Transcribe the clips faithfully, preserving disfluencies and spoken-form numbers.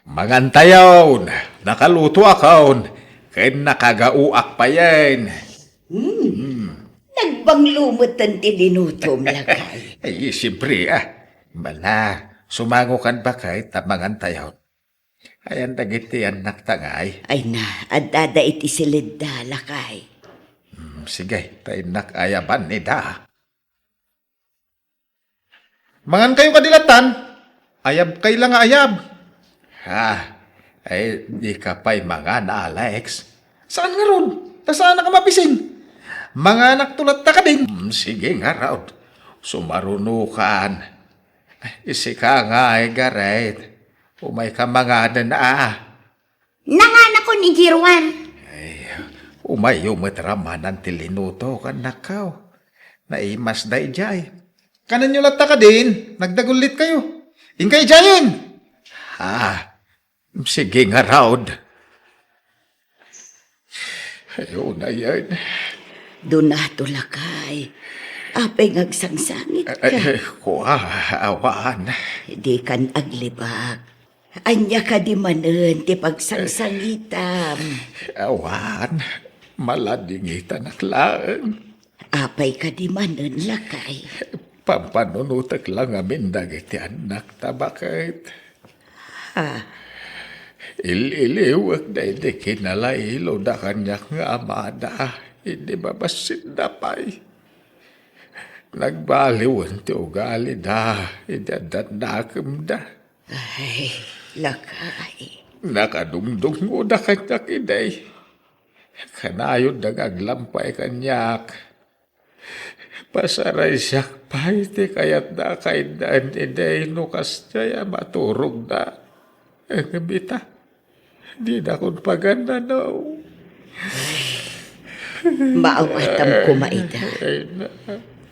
Mangantayon, nakalutoakon, ken nakagaoak payen. Hmm. Nagbanglo metten ti linutom, lakay. Ay, siyempre, ah. Bala, sumangokan, baket, ta mangantayon. Ayan dagiti annakta ngay. Ay na, addada iti siledda, lakay. Hmm, sige, ta innak ayaban ida. Mangankayo kadi lattan? Ayabkay la nga ayab. Ha? Ay, dika pay mangan, Alex. Saan ngarud? Ta saanak a mapising. Manganakto latta kadin. Mm, sige ngarud. Sumarunokan. Ay, sika ngay, Gareth. Umayka manganen, a. Nanganakon, Igiruan. Ay, umayyo met ramanan ti linuto, kannakkaw. Naimas daydiay. Kanenyo latta kadin, nagdagullitkayo. Inka idiayen. Ha? Sige ngarud. Ay, unayen. Dunato, lakay. Apay nga agsangsangitka? Ay, ay, kua, awan. Dikan aglibak. Ania kadi manen ti pagsangsangitam? Awan, maladingitanak laeng. Apay kadi manen, lakay? Pampanunotek la ngamin dagiti annakta, baket. Ah. Il-iliwek daydi kinalailoda kaniak nga amada, idi babassit da pay. Nagbaliwen ti ugalida, idi adda nakemda. Ay, lakay. Nakadungdungngoda kaniak idi. Kanayonda nga aglampay kaniak. Pasaraysiak pay ti kayatda a kaiddaen idi no kasdiay a maturogda. Ngem ita, dinakon pagannanaw. Maawatam koma ita. Ay, na.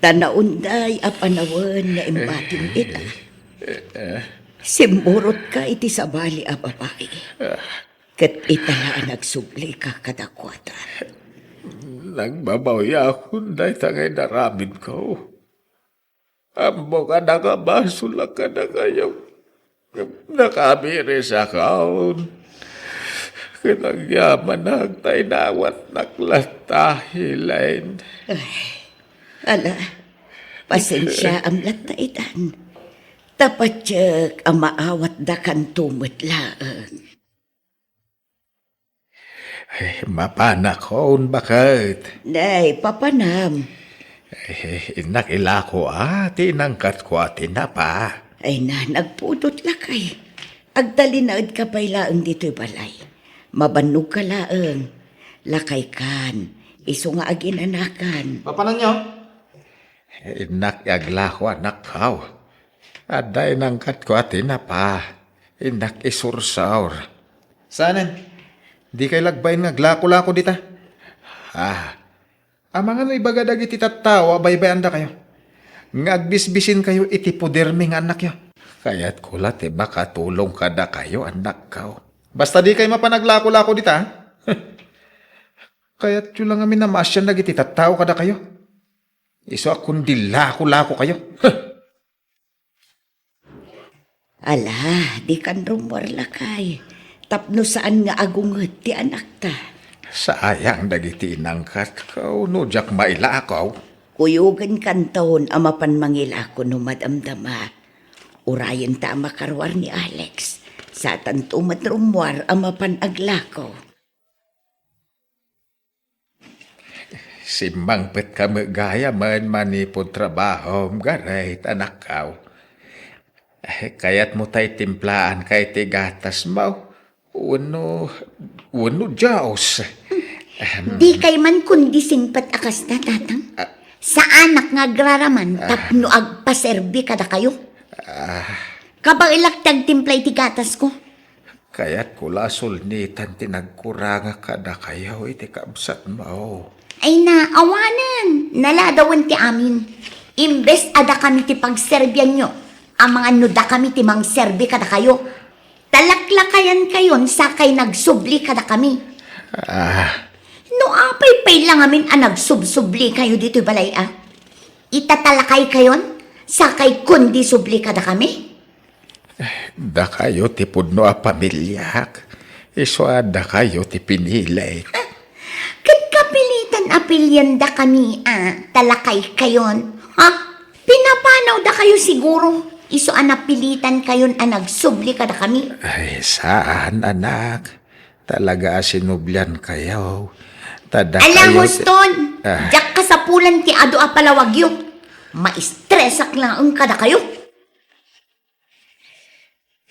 Ta naunday a panawen nga imbatim ita. Simmurotka iti sabali a babai. Ket ita la a nagsublika kadakuada. Nagbabawiakon dayta nga inaramidko. Ammok a nakabasolak kadakayo. Nakabirisak, ket agyamanak ta inawatnak latta, Elaine. Ay, ala, pasensiaam latta itan. Ta patiek a maawatdakanto met laeng. Eh, mapanakon, baket. Nay, papanam. Eh, innak ilako a, ti inangkatko a tinapa. Ay na, nagpudot lakay. Agtalinaedka pay laeng ditoy balay. Mabannogka laeng. Lakaykan, isu nga aginanakan. Papananyo? Innak aglako, annakko. Adda inangkatko a tinapa. Innak isursor. Saanen? Dikay lagbain nga aglako-lako dita? Ah, amangan no ibaga dagiti tattao a baybay-andakayo nga agbisbisinkayo iti podermi nga annakyo. Kayatko la ti makatulong kadakayo, annakko. Basta dikay mapan aglako-lako dita, ha? Kayatyo la ngamin a maasian dagiti tattao kadakayo. Isu a kundi lako-lakokayo. Huh! Ala, dikan rummuar lakay. Tapno saan nga agunget ti anakta. Sayang dagiti inangkatko no diak mailako. Kuyogenkanton a mapan mangilako no madamdama. Urayenta a makaruar ni Alex. Satanto met rummuar a mapan aglako. Simmangpetka met gayamen manipud trabahom, Gareth, anakko. Eh, kayatmo tay timplaanka iti gatasmo? Wenno, wenno juice? Ahem. Dikay man kundi singpet a kasta, Tatang. Ah. Saanak nga agraraman Ah. tapno agpaserbi kadakayo. Ah. Kabaelak ti agtimpla iti gatasko. Kayatko la a sulnitan ti nagkurangak kadakayo iti kabsatmo. Ay na, awanen, naladawen ti amin. Imbes a dakami ti pagserbianyo, amangan no dakami ti mangserbi kadakayo. Talaklakayankayon sakay nagsubli kadakami. Ah. No apay pay la ngamin a nagsubsublikayo ditoy balay a? Itatalakaykayon sakay kundi subli kadakami? Dakayo ti pudno a pamiliak, isu a dakayo ti pinilik. Ket kapilitan a piliandakami a talakaykayon, ha? Pinapanawdakayo siguro, isu a napilitankayon a nagsubli kadakami. Ay, saan, anak. Talaga a sinubliankayo. Ta dakayo ti Ala, huston! Ah. Diak kasapulan ti adu a palawagyo. Maistresak laeng kadakayo.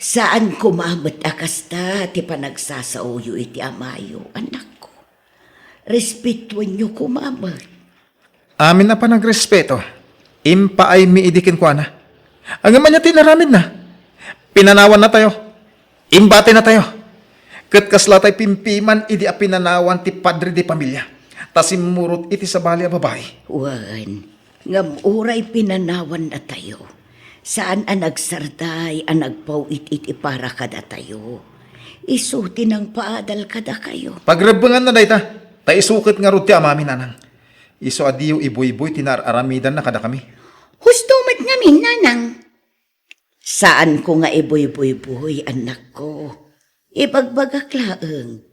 Saan koma met a kasta ti panagsasaoyo iti amayo, anakko. Respetuenyo koma met. Amin a panagrespeto, impaaymi idi kenkuana. Ngem ania ti inaramidna? Pinanawannatayo. Imbatinatayo. Ket kasla tay pimpiman idi a pinanawan ti padre de pamilia, ta simmurot iti sabali a babai. Wen, ngem uray pinanawannatayo, saan a nagsarday a nagpaw-it iti para kadatayo. Isu ti nangpaadal kadakayo. Pagrebbenganna dayta, ta isu ket ngarud ti amami, nanang. Isu a diyo ibuybuy ti naar-aramidanna kadakami. Husto met ngamin, nanang. Saanko nga ibuybuybuy, annakko. Ibagbagak laeng.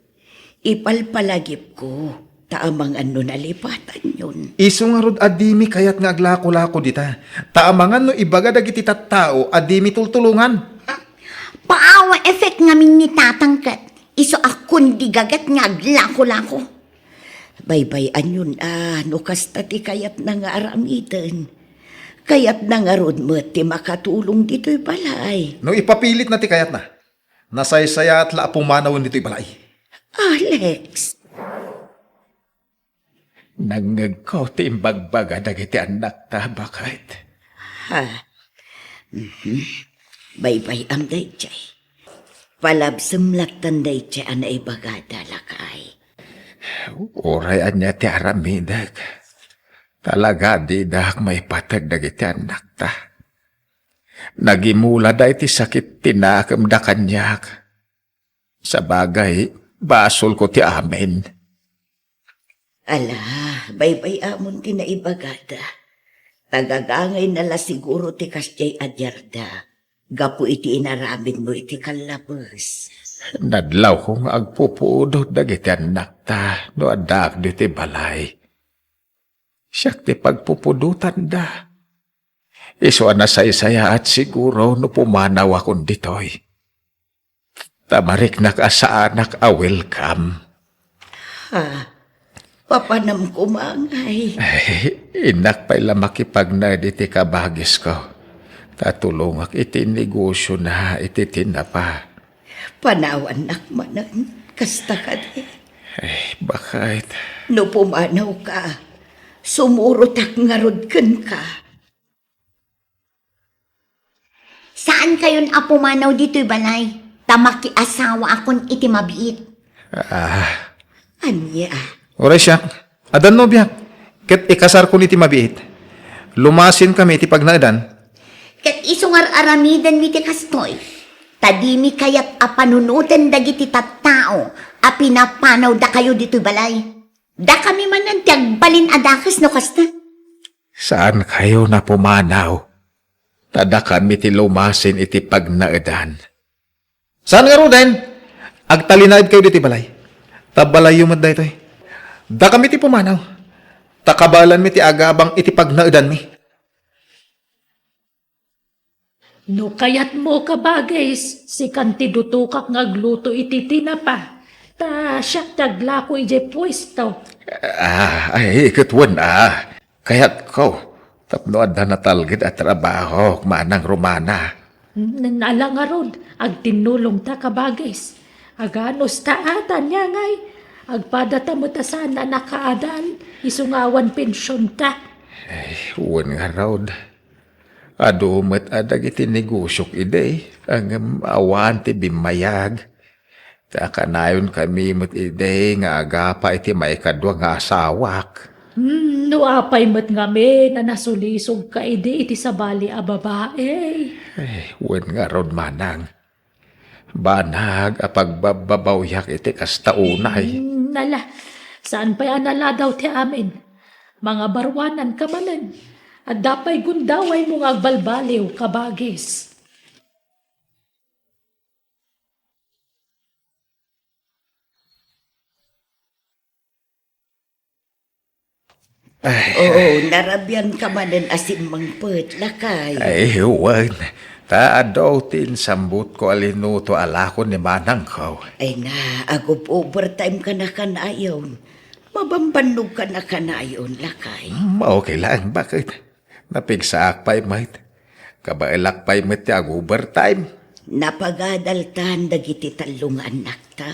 Ipalpalagipko, ta amangan no nalipatanyon. Isu ngarud a dimi kayat nga aglakolako dita, ta amangan no ibaga dagiti tattao a dimi tultulongan. Paawa effect ngamin ni tatang ket isu a kundigaget nga aglakolako. Baybay-anyon a no kasta ti kayatna nga aramiden. Kayatna ngarud met ti makatulong ditoy balay. No ipapilitna ti kayatna, nasaysayaat la a pumanawen ditoy balay. Alex. Nangngegko ti imbagbaga dagiti annakta, baket. Ha? Mhm. Baybay-am daydiay. Palabsem lattan daydiay a naibagada, lakay. Uray ania ti aramidek, talaga didak maipated dagiti annakta. Nagimulada iti sakit ti nakemda kaniak. Sabagay, basolko ti amin. Ala, baybay-amon ti naibagada. Tagagangayna la siguro ti kasdiay a diarda, gapu iti inaramidmo iti kallabes. Nadlawko nga agpupudot dagiti annakta no addaak ditoy balay. Siak ti pagpupudotanda. Isu a nasaysayaat siguro no pumanawakon ditoy. Ta mariknak a saanak a welcome. Ha? Papanam koma ngay. Ay, innak pay la makipagnaed iti kabagisko. Ta tulongak iti negosiona iti tinapa. Panawannak manen, kasta kadi? Ay, baket. No pumanawka, sumurotak ngarud kenka. Saankayon a pumanaw ditoy balay, ta makiasawaakon iti mabiit. Ah. Ania? Uray siak, addan nobiak, ket ikasarkon iti mabiit. Lumasinkami iti pagnaedan. Ket isu nga ar-aramidenmi ti kastoy, ta dimi kayat a panunoten dagiti tattao a pinapanawdakayo ditoy balay. Dakami manen ti agbalin a dakes no kasta. Saankayon a pumanaw, ta dakami ti lumasin iti pagnaedan. Saan ngaruden, agtalinaedkayo ditoy balay. Ta balayyo met daytoy. Dakami ti pumanaw, ta kabaelanmi ti agabang iti pagnaedanmi. No kayatmo, kabagis, sikan ti dutokak nga agluto iti tinapa, ta siak ti aglako idiay puesto. Ah, ay, ket wen a. Kayatko, tapno adda natalged a trabahok, manang Romana. N-, ala ngarud, agtinnulongta, kabagis. Aganusta a, ta ania ngay, agpadata met a saan a nakaadal, isu nga awan pensionta. Ay, wen ngarud. Adu met a dagiti negosiok idi, ngem awan ti bimmayag. Ta kanayonkami met idi nga agapa iti maikadua nga asawak. Hmm, no apay met ngamin a nasulisogka idi iti sabali a babai? Eh, wen ngarud, manang. Banag a pagbabbabawiak iti kasta unay. Hmm, ala, saan pay a naladaw ti amin? Mangabaruananka manen. Adda pay gundawaymo nga agbalbaliw, kabagis. Ay. Oo, narabian ka manen a simmangpet, lakay. Ay, wen. Ta adu ti insambutko a linuto a lakon ni manangko. Ay na, agub-overtime ka na kanayon. Mabambannog ka na kanayon, lakay. Mm, okay lang, baket. Napigsaak pay met. Kabaelak pay met ti ag-overtime. Napagadaltan dagiti tallo nga annakta.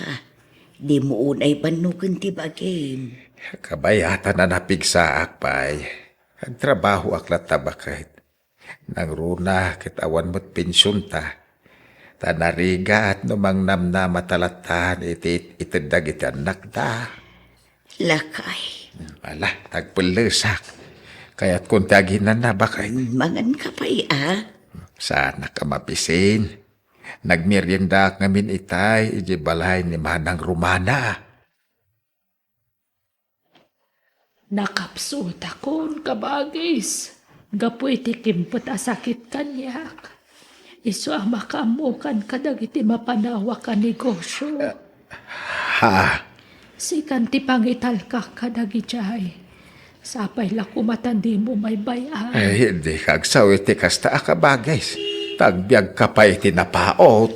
Dimo unay bannogen ti bagim. Kabayatan a napigsaak pay. Agtrabahoak latta baket. Nangruna ket awan met pensionta. Ta narigat no mangnamnamata lattan iti it-, ited dagiti annakta. Lakay. Ala, tagpellesak. Kayatkon ti aginana, baket. Mangan ka pay, a? Saanak a mabisin. Nagmeriendaak ngamin itay idiay balay ni Manang Romana. Nakapsutakon, kabagis, gapu iti kimpet a sakit kaniak. Isu a makaammokan kadagiti mapanawak a negosio. Ha? Sikan ti pangitalka kadagijay. Sapay la koma ta dimo maybay-an. Ay, dika agsaw iti kasta a kabagis. Ta agbiagka pay iti napaut.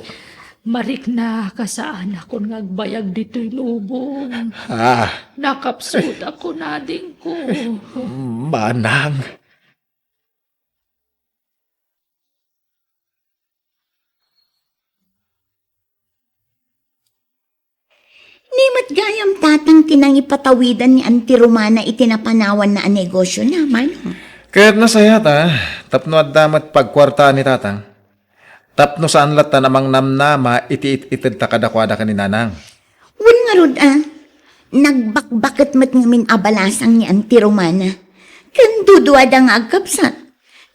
Marikna, kasaanakon nga agbayag ditoy lubong. Ah. Nakapsutakon, adingko. Manang. Ni met gayam, tatang, ti nangipatawidan ni Auntie Romana iti napanawanna a negosiona, manong? Ket nasayaat, tapno adda met pagkuartaan ni tatang. Tapno saan latta a mangnamnama iti it-itedta kadakuada ken ni nanang. Wen ngarud, a, nagbakbaket met ngamin a balasang ni Auntie Romana. Ken duduada nga agkabsat.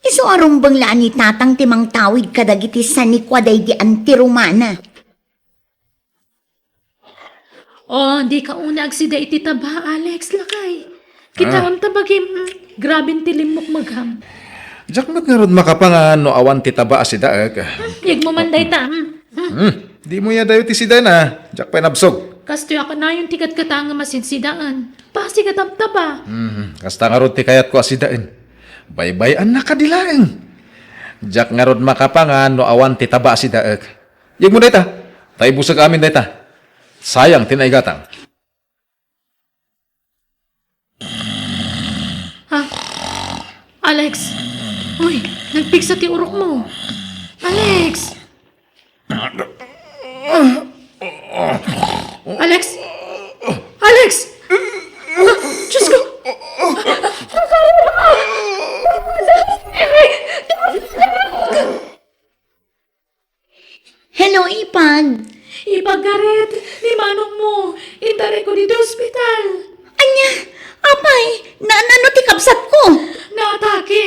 Isu a rumbeng la a ni tatang ti mangtawid kadagiti sanikua daydi Auntie Romana. Oh, dika unay agsida iti taba, Alex, lakay. Kitaem ta bagim, mm, graben ti limmukmegam. Diak met ngarud makapangan no awan ti taba a sidaek. Hmm, yegmo man dayta, hmm. Hmm, dimo aya dayo ti sidaen, a. Diak pay nabsog. Kastoy a kanayon ti katkatangem a sinsidaen. Pasig a tabtaba. Hmm, kasta ngarud ti kayatko a sidaen. Baybay-anna kadi laeng. Diak ngarud makapangan no awan ti taba a sidaek. Yegmo dayta, ta ibusek amin dayta. Sayang ti naigatang. Ah, Alex! Uy, nagpigsa ti urokmo! Alex! Alex! Alex! Ah, Diyos ko! Hello, Ipag. Ipag Gareth, ni manongmo, intarekko ditoy ospital. Ania? Apay, na-, nano ti kabsatko? Naatake.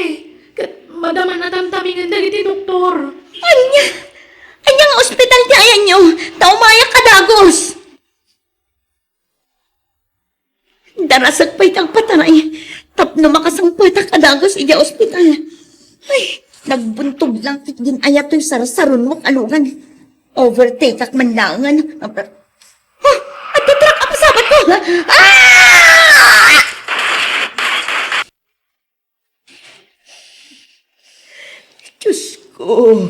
Ket madama a tamtamingen dagiti doktor. Ania? Ania nga ospital ti ayanyo? Ta umayak a dagus. Darasek pay ti agpatay tapno makasangpetak a dagus idiay ospital. Ay, nagbuntog lang ket din-aya toy sarsaronmo a lugan. Overtake-ak man laengen. Ah! Adda truck a pasabatko! Ah! Diyos ko,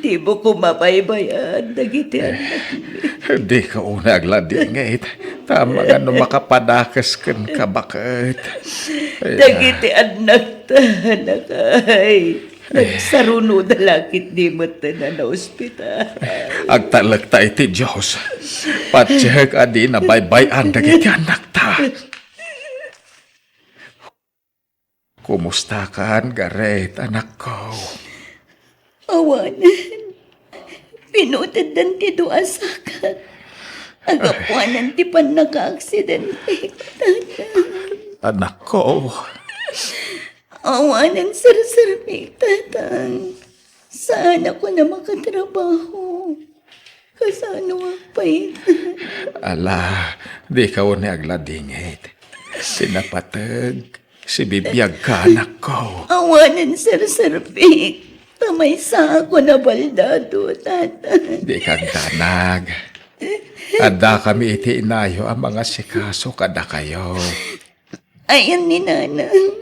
dimo koma baybay-an dagiti annakmi. Dika unay agladingit. Ta amangan no makapadakes kenka, baket. Dagiti annakta, lakay, nagsarunoda la ketdi metten a naospital. Agtalekta iti Dios. Patiek a dina baybay-an dagiti annakta. Kumustakan, Gareth, anakko? Awanen. Pinuteddan ti dua a sakak. Gapuanan ti pannakaaksidente, tatang. Anakko. Awanen serserbi, tatang. Saan a kuna makatrabaho. Kasano a pay? Ala, dika unay agladingit. Ti napateg, sibibiagka, anakko. Awanen serserbik. Ta maysa a kuna baldado, tatang. Dika agdanag. Addakami iti inayo a mangasikaso kadakayo. Ayan ni Nanang.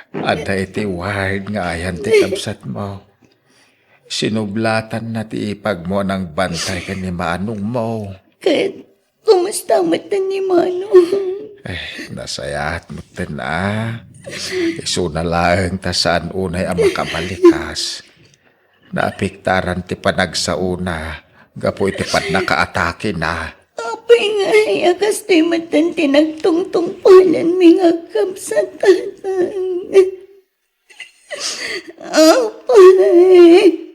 Adda iti ward nga ayan ti kabsatmo. Sinublatanna ti ipagmo a nangbantay ken ni manongmo. Ket kumusta met ni Manong? Eh, nasayaat metten a. Isuna laeng ta saan unay a makabalikas. Naapektaran ti panagsaona gapu iti pannakaatakena. Apay ngay a kastoy metten ti nagtungtungpalanmi nga agkabsat, Tatang? Apay.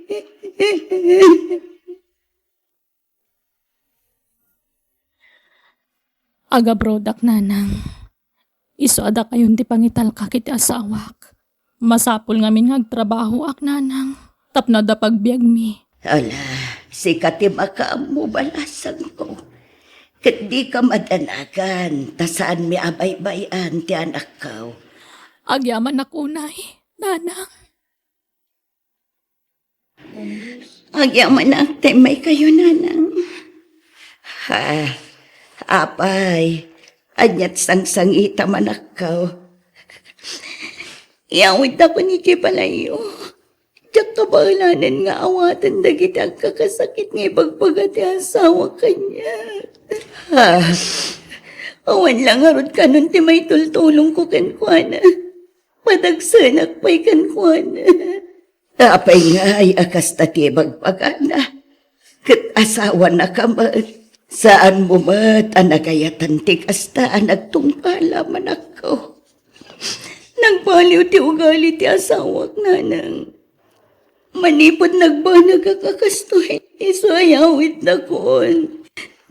Agabrodak, Nanang. Isu a dakayon ti pangitalkak iti asawak. Masapul ngamin nga agtrabahoak, Nanang, tapno adda pagbiagmi. Ala, sika ti makaammo, balasangko. Ket dika madanagan, ta saanmi a baybay-an ti anakko. Agyamanak unay, Nanang. Agyamanak ti immaykayo, Nanang. Ha, apay, ania't sangsangitam, anakko? Iyawidtakon idiay balayyo. Diak kabaelanen nga awaten dagiti agkakasakit nga ibagbaga ti asawak kaniak. Ha, awan la ngarud kanon ti maitultulongko kenkuana. Padagsenak pay kenkuana. Apay ngay a kasta ti ibagbagana? Ket asawanaka met. Saanmo met a nagayatan ti kasta a nagtungpal, anakko. Nagbaliw ti ugali ti asawak, Nanang. Manipud nagbanagak a kastoy, isu a iyawidtakon.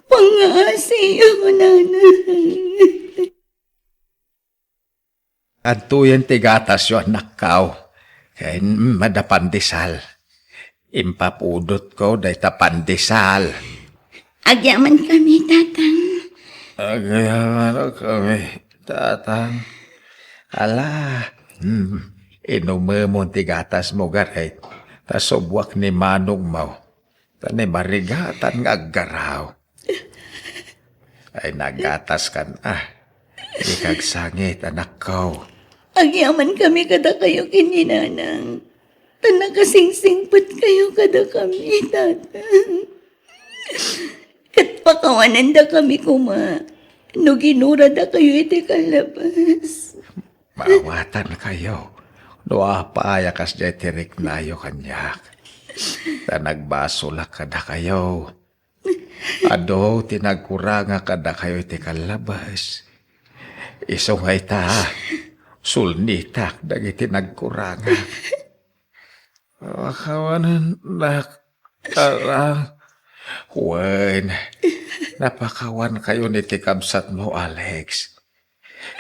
Pangngaasiyo, Nanang. Adtoyen ti gatasyo, anakko, ken adda pandesal. Impapudotko dayta pandesal. Agyamankami, Tatang. Agyamankami, Tatang. Ala, hmm, inumemon ti gatasmo, Gareth, ta subwak ni manongmo. Ta ni marigatan nga aggaraw. Ay, nagataskan, ah. Ikagsangit, anakko. Agyamankami kadakayo ken ni Nanang. Ta nakasingsingpetkayo kadakami, Tatang. Ket pakawanandakami koma no ginuradakayo iti kallabas. Maawatankayo no apay a kasdiay ti riknayo kaniak. Ta nagbasolak kadakayo. Adu ti nagkurangak kadakayo iti kallabas. Isu nga ita, sulnitak dagiti nagkurangak. Pakawanennak, Tatang. Wen, napakawankayon iti kabsatmo, Alex.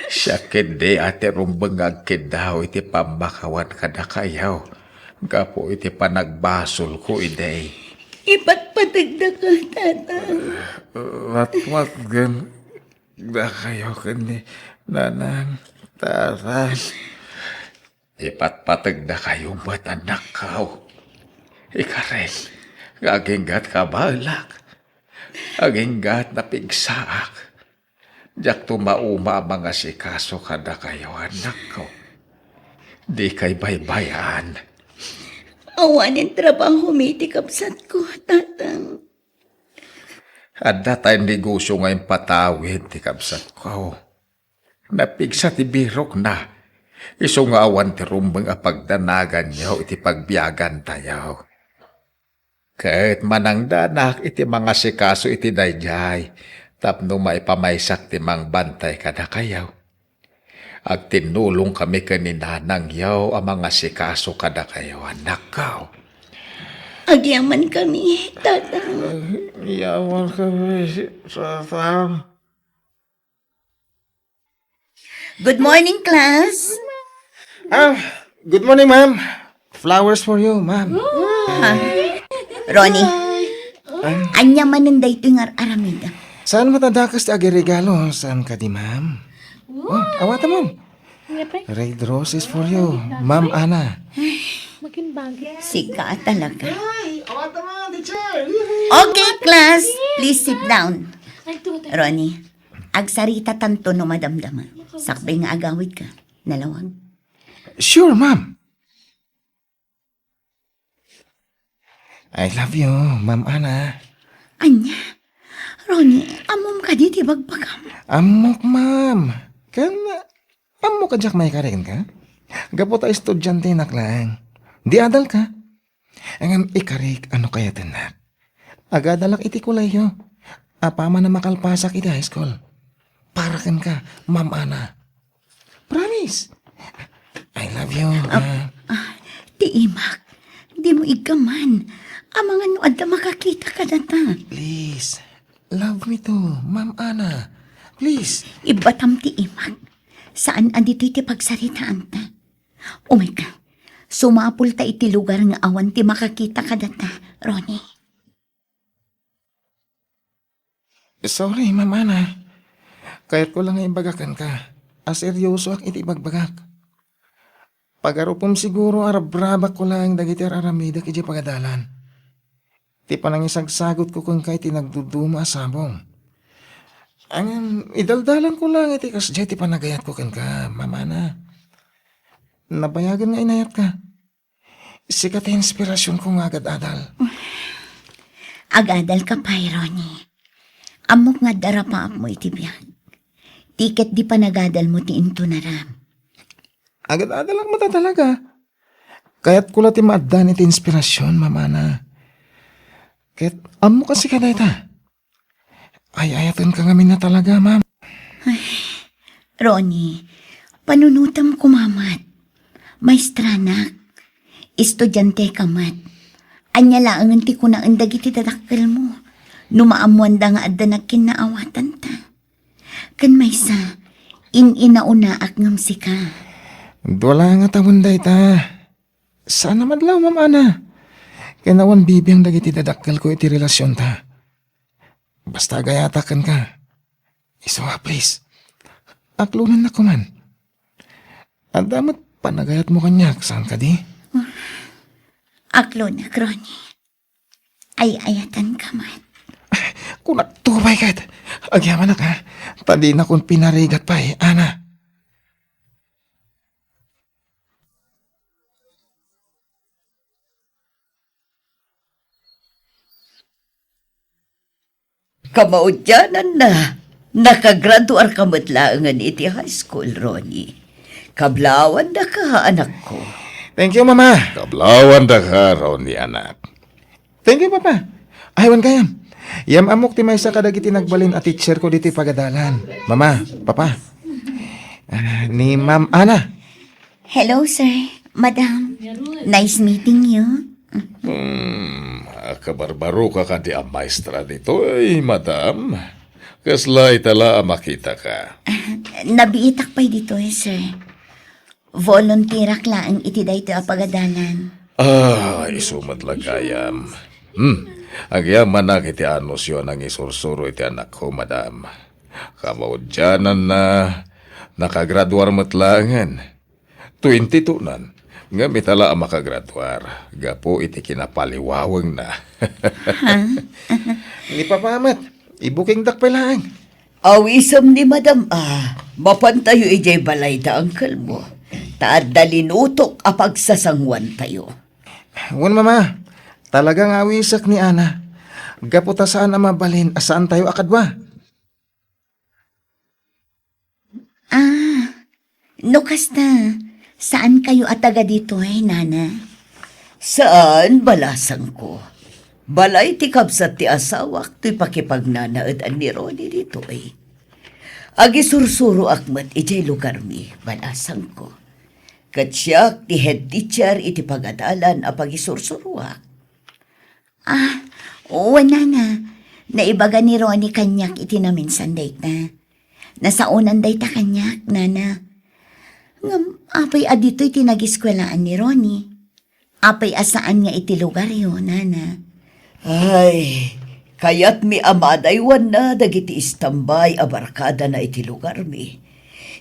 Siak ketdi a ti rumbeng nga agkiddaw iti pammakawan kadakayo gapu iti panagbasolko idi. Ipatpategdaka, Tatang. Watwatgen dakayo ken ni Nanang, Tatang. Ipatpategdakayo met, anakko. Ikarek nga aginggat kabaelak, aginggat napigsaak. Diakto mauma a mangasikaso kadakayo, anakko. Dikay baybay-an. Awanen trabahomi ti kabsatko, Tatang. Adda tay negosio nga impatawid ti kabsatko. Napigsa ti birokna. Isu nga awan ti rumbeng a pagdanaganyo iti pagbiagantayo. Ket manangdanak iti mangasikaso iti daydiay tapno maipamaysak ti mangbantay kadakayo. Agtinnulongkami ken ni nanangyo a mangasikaso kadakayo, anakko. Agyamankami, Tatang. Agyamankami, Tatang. Good morning, class. Ah, good morning, ma'am. Flowers for you, ma'am. Ah, Ronnie, ania manen daytoy nga ar-aramidem? Saan met a dakes ti agiregalo? Saan kadi, ma'am? Oh, awata man. Red roses for you, Ma'am Ana. Sika talaga. Okay, class, please sit down. Ronnie, agsaritatanto no madamdama. Sakbay nga agawidka, nalawag. Sure, ma'am. I love you, Ma'am Ana. Ania? Ronnie, ammom kadi ti bagbagam? Ammok, ma'am. Ken, ammok a diak maikari kenka? Gapu ta estudiantenak laeng. Di adalka. Ngem ikarik a no kayatennak. Agadalak iti kolehiyo. Apaman a makalpasak iti high school. Para kenka, Ma'am Ana. Promise. I love you, ah, ah, ti imak. Dimo iggaman. Amangan no adda makakita kadata. Please. Love me too, Ma'am Ana. Please. Ibbatam ti imak. Saan a ditoy ti pagsaritaanta. Umayka. Sumapulta iti lugar nga awan ti makakita kadata, Ronnie. Sorry, Ma'am Ana. Kayatko lang nga ibaga kenka a seryosoak iti ibagbagak. Pagarupem siguro a rabrabakko laeng dagiti ar-aramidek idiay pagadalan. Ti panangisagsagutko kenka iti nagduduma a sabong. Ngem idaldalanko laeng iti kasdiay ti panagayatko kenka, Ma'am Ana. Nabayagen nga inayatka. Sika ti inspirasionko nga agad-adal. Agadalka pay, Ronnie. Ammok nga adda rapaapmo iti biag. Ti ket di panagadalmo ti intunaram. Agad-adalak met a talaga. Kayatko la ti maaddan iti inspirasion, Ma'am Ana. Ket ammok a sika dayta. Ay-ayatenka ngamin a talaga, ma'am. Ay, Ronnie, panunotem koma met. Maestranak. Estudianteka met. Ania laengen ti kunaen dagiti dadakkelmo no maammoanda nga adda nagkinnaawatanta? Ken maysa, in-inaunaak ngem sika. Dua la nga tawen dayta. Saan a madlaw, Ma'am Ana. Ken awan bibiang dagiti dadakkelko iti relasionta. Basta agayatak kenka. Isu a, please. Aklonennak koman. Adda met panagayatmo kaniak, saan kadi? Aklonak, Ronnie. Ay-ayatanka met. Kunak to pay ket. Agyamanak, ha? Ta dinakon pinarigat pay, Ana. Kamaudiananna, nakagraduarka met laengen iti high school, Ronnie. Kablawandaka, anakko. Thank you, Mama. Kablawandaka, Ronnie, anak. Thank you, Papa. Ay, wen gayam. Yam-ammok ti maysa kadagiti nagbalin a teacher ko ditoy pagadalan. Mama, Papa. Ah, ni Ma'am Ana. Hello, sir. Madam. Nice meeting you. Hmm, kabarbaroka kadi a maestra ditoy, madam? Kasla ita la a makitaka? Ah, nabiitak pay ditoy, sir. Volunteerak laeng iti daytoy a pagadalan. Ah, isu met la gayam. Hmm, agyamanak iti anusyo a nangisursuro iti anakko, madam. Kamaudiananna, nakagraduar met laengen. Twenty-two-nan, ngem ita la a makagraduar gapu iti kinapaliwawengna. Ha? Ni Papa met, ibukingdak pay laeng. Awisem ni Madam a, mapantayo idiay balayda, uncle mo. Ta adda linutok a pagsasanguantayo. Wen, Mama, talaga nga awisek ni Ana. Gapu ta saan a mabalin a saantayo a kadua. Ah, no kasta, saan kayo a taga ditoy, Nana? Saan, balasangko. Balay ti kabsat ti asawak toy pakipagnanaedan ni Ronnie ditoy. Agisursuroak met idiay lugarmi, balasangko. Ket siak ti head teacher iti pagadalan a pagisursuroak. Ah, wen, Nana. Naibaga ni Ronnie kaniak iti naminsan dayta. Nasaonan dayta kaniak, Nana. Ngem, apay a ditoy ti nagiskuelaan ni Ronnie? Apay a saan nga iti lugaryo, Nana? Ay, kayatmi a madaywanna dagiti istambay a barkadana iti lugarmi.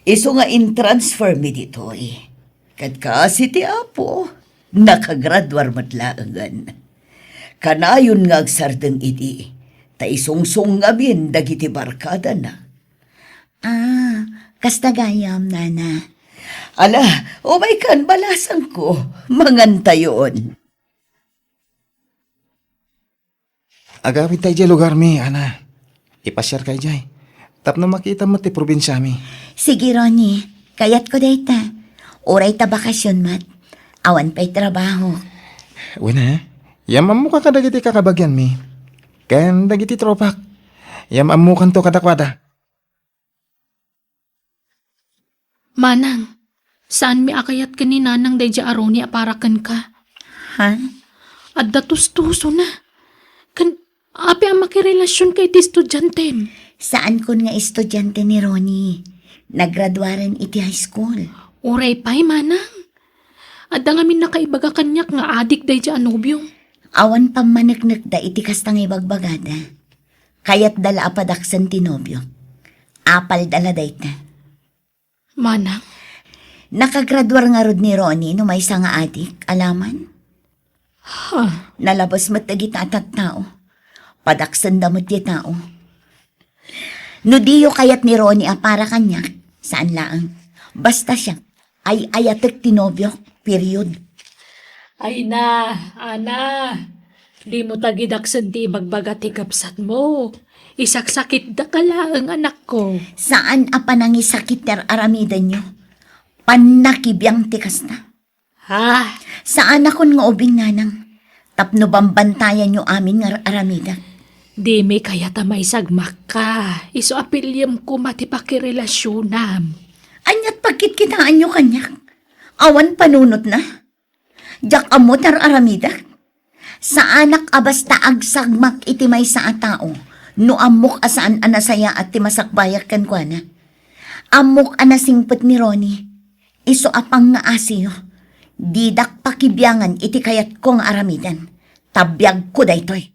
Isu nga intransfermi ditoy. Ket kaasi ti Apo, nakagraduar met laengen. Kanayon nga agsardeng idi, ta isungsong ngamin dagiti barkadana. Ah, Kasta gayam, nana. Ala, umaykan, balasangko. Mangantayon. Agawidta idiay lugarmi, Ana. Ipasiarka idiay. Tapno makitam met ti probinsiami. Sige, Ronnie. Kayatko dayta. Uray ta bakasion met. Awan pay trabaho. Wen, eh. Yam-ammoka kadagiti kakabagianmi. Ken dagiti tropak. Yam-ammokanto kadakuada. Manang, saanmi a kayat ken ni Nanang daydiay a Ronnie a para kenka. Ha? Adda tustusona. Ken apay a makirelasionka iti estudiantem? Saankon nga estudiante ni Ronnie. Nagraduaren iti high school. Uray pay, Manang. Adda ngamin nakaibaga kaniak nga adik daydiay a nobiom. Awan pammaneknekda iti kasta nga ibagbagada. Kayatda la a padaksen ti nobio. Apalda la dayta. Manang? Nakagraduar ngarud ni Ronnie no maysa nga adik, alaman? Ha? Nalabes met dagita a tattao. Padaksenda met ti tao. No diyo kayat ni Ronnie a para kaniak, saan laeng. Basta siak, ay-ayatek ti nobiok, period. Ay na, Ana, dimo tagidaksen ti ibagbaga ti kabsatmo. Isaksakitdaka laeng, anakko. Saan a panangisakit ti ar-aramidenyo. Pannakibiang ti kasta. Ha? Saanakon nga ubing, Nanang. Tapno bambantayanyo amin nga ar-aramidek. Dimi kayat a maisagmakka. Isu a piliem koma ti pakirelasionam. Aniat pagkitkitaanyo kaniak? Awan panunotna? Diak ammo ti ar-aramidek. Saanak a basta agsagmak iti maysa a tao no ammok a saan a nasayaat ti masakbayak kenkuana. Ammok a nasingpet ni Ronnie. Isu a pangngaasiyo. Didak pakibiangan iti kayatko nga aramiden. Ta biagko daytoy.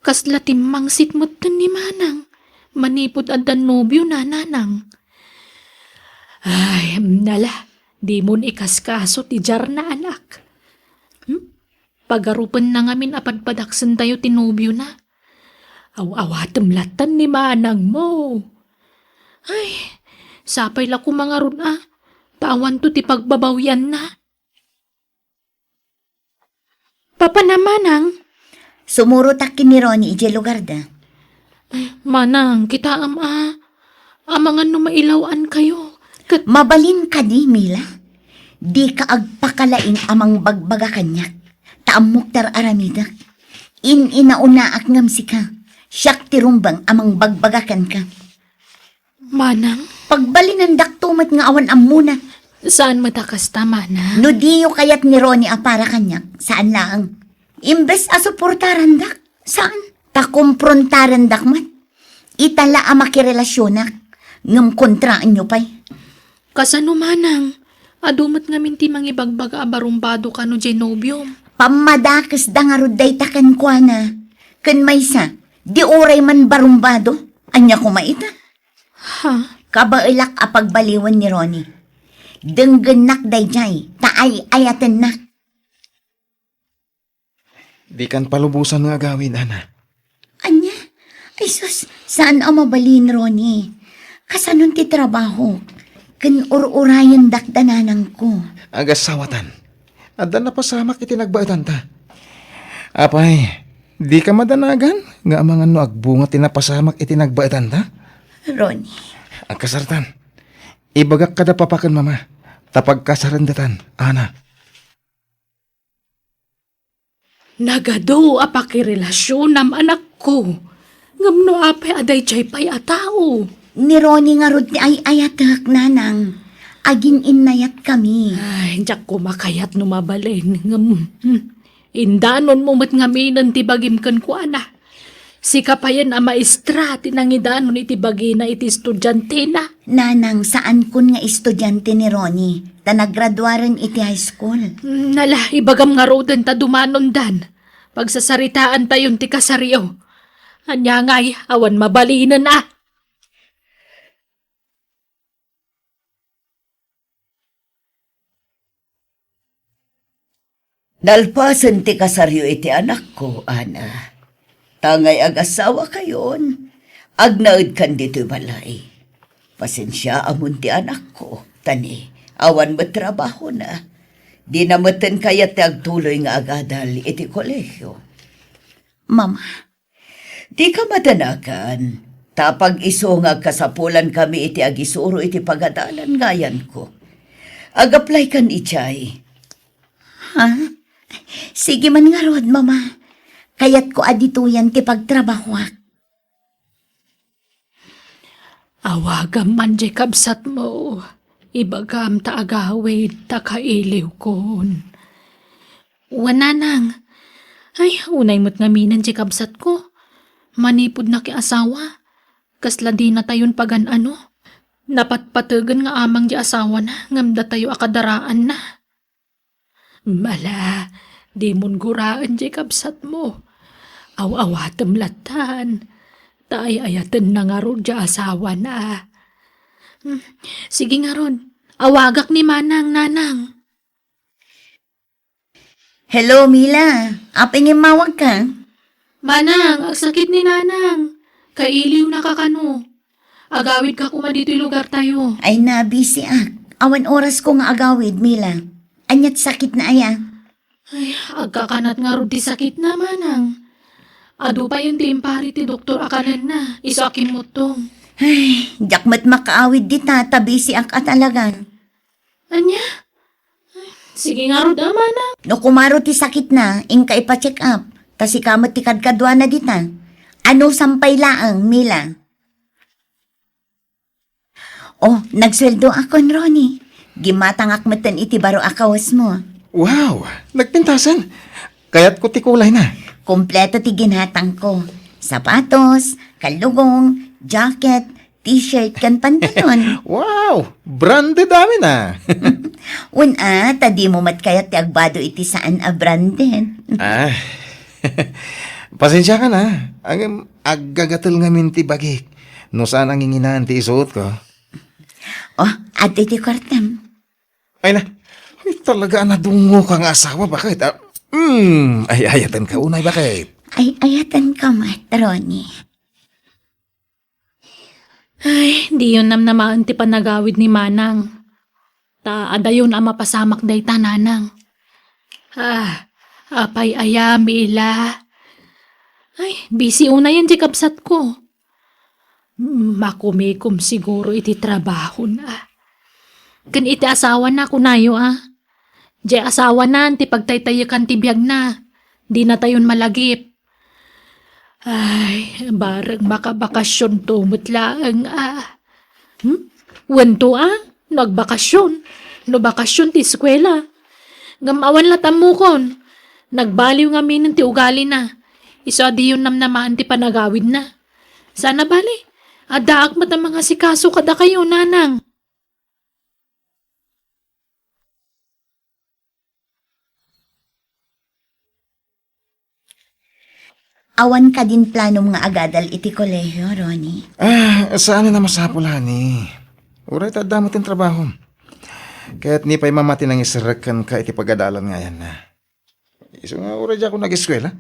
Kasla timmangsit metten ni Manang manipud adda nobiona, Nanang. Ay, nala, dimon ikaskaso ti diarna, anak. Hmm? Pagarupenna ngamin a padpadaksentayo ti nobiona. Aw-awatem lattan ni Manangmo. Ay, sapay la koma ngarud a, ta awanto ti pagbabawianna. Papanam, Manang? Sumurotak ken ni Ronnie idiay lugarda. Manang, kitaem a, amangan no mailaw-ankayo. Ket mabalin kadi, Mila? Dika agpakalaing a mangbagbaga kaniak. Ta ammok ti ar-aramidek. In-inaunaak ngem sika. Siak ti rumbeng a mangbagbaga kenka. Manang? Pagbalinendakto met nga awan ammona. Saan met a kasta, Manang? No diyo kayat ni Ronnie a para kaniak, saan laeng. Imbes a suportarandak, saan? Ta komprontarendak met. Ita la a makirelasionak, ngem kontraenyo pay. Kasano, Manang? Adu met ngamin ti mangibagbaga a barumbado kano diay nobiom. Pammadakesda ngarud dayta kenkuana. Ken maysa, di uray man barumbado. Ania koma ita? Ha? Kabaelak a pagbaliwen ni Ronnie. Denggennak daydiay, ta ay-ayatennak. Dikan palubosan nga agawid, Ana. Ania? Ay sus, saan a mabalin, Ronnie. Kasanon ti trabaho? Ken ur-urayendak da nanangko. Agasawatan. Adda napasamak iti nagbaetanta. Apay, dika madanagan nga amangan no agbunga ti napasamak iti nagbaetanta? Ronnie. Agkasartan. Ibagak kada papa ken mama, ta pagkasarendatan, Ana. Nagadu a pakirelasionam, anakko. Ngem no apay a daydiay pay a tao? Ni Ronnie ngarud ti ay-ayatek, nanang. Agin-innayatkami. Ay, diak koma kayat no mabalin. Ngem, hmm, indanonmo met ngaminen ti bagim kenkuana. Sika payen a maestra ti nangidanon iti bagina iti estudiantena. Nanang, saankon nga estudiante ni Ronnie, ta nagraduaren iti high school. Mm, nala, ibagam ngaruden ta dumanondan. Pagsasaritaantayon ti kasaryo. Ania ngay, awan mabalinen a. Nalpasen ti kasaryo iti anakko, Ana. Ta ngay agasawakayon, agnaedkan ditoy balay. Pasensiaamon ti anakko, ta ni, awan met trabahona. Dina metten kayat ti agtuloy nga agadal iti kolehio. Mama, dika madanagan, ta pag-isu nga agkasapulankami iti agisuro iti pagadalan nga ayanko. Ag-applykan idiay. Ha? Sige man ngarud, Mama. Kayatko a ditoyen ti pagtrabahoak. Awagam man diay kabsatmo. Ibagam ta agawid ta kailiwkon. Wen, Nanang. Ay, unay met ngamin diay kabsatko. Manipud nakiasawa, kasla dinatayon pagan-ano. Napatpategen nga amang diay asawana ngem datayo a kadaraanna. Mala, dimon guraen diay kabsatmo. Aw-awatem lattan, ta ay-ayatenna ngarud diay asawana. Hmm, sige ngarud, awagak ni Manang, Nanang. Hello, Mila. Apay nga immawagka? Manang, agsakit ni Nanang. Kailiwnaka kano. Agawidka koma ditoy lugartayo. Ay, nabisiak. Awan orasko nga agawid, Mila. Ania ti sakitna aya? Ay, agkakanat ngarud ti sakitna, Manang. Adu pay ti impari ti doktor a kanenna, isu a kimmuttong. Ay, diak met makaawid dita, ta bisiak a talaga. Ania? Ay, sige ngarud a, Manang. No kumaro ti sakitna, inka ipa-check up. Ta sika met ti kadkaduana dita. Anusan pay laeng, Mila? Oh, nagsueldoakon, Ronnie. Gimmatangak metten iti baro a kawesmo. Wow! Nagpintasan! Kayatko ti kulayna. Kompleto ti ginatangko. Sapatos, kallugong, jacket, t-shirt, ken pantalon. Wow! Branded amin, ah! Wen a, ta dimo met kayat ti agbado iti saan a branded. Ah, pasensiakan, ah. Ngem, aggagatel ngamin ti bagik no saan a nginginaan ti isuotko. Oh, adtoy ti kuartem. Ay na, ay talaga a nadungoka nga asawa, baket? Ah, mm, ay-ayatenka unay, baket? Ay-ayatenka met, Ronnie. Ay, diyon namnamaen ti panagawid ni Manang. Ta adayon a mapasamak dayta, Nanang. Ah, apay aya, Mila? Ay, busy unayen ti kabsatko. Makumikom siguro iti trabahona. Ken iti asawana, kunayo a. Diay asawana ti pagtaytayekan ti biagna. Dinatayon malagip. Ay, bareng makabakasionto met laeng a. Hmm? Wen to a, no agbakasion, no bakasion ti eskuela. Ngem awan la tammukon. Nagbaliw ngaminen ti ugalina. Isu a diyon namnamaen ti panagawidna. Saan a bali, addaak met a mangasikaso kadakayo, Nanang. Awan kadin planom nga agadal iti kolehio, Ronnie? Ah, saan a masapul, honey. Uray ta adda met ti trabahom. Ket ni pay mamati nangiserrek kenka iti pagadalan nga ayanna. Isu nga uray diakon nag-eskuela,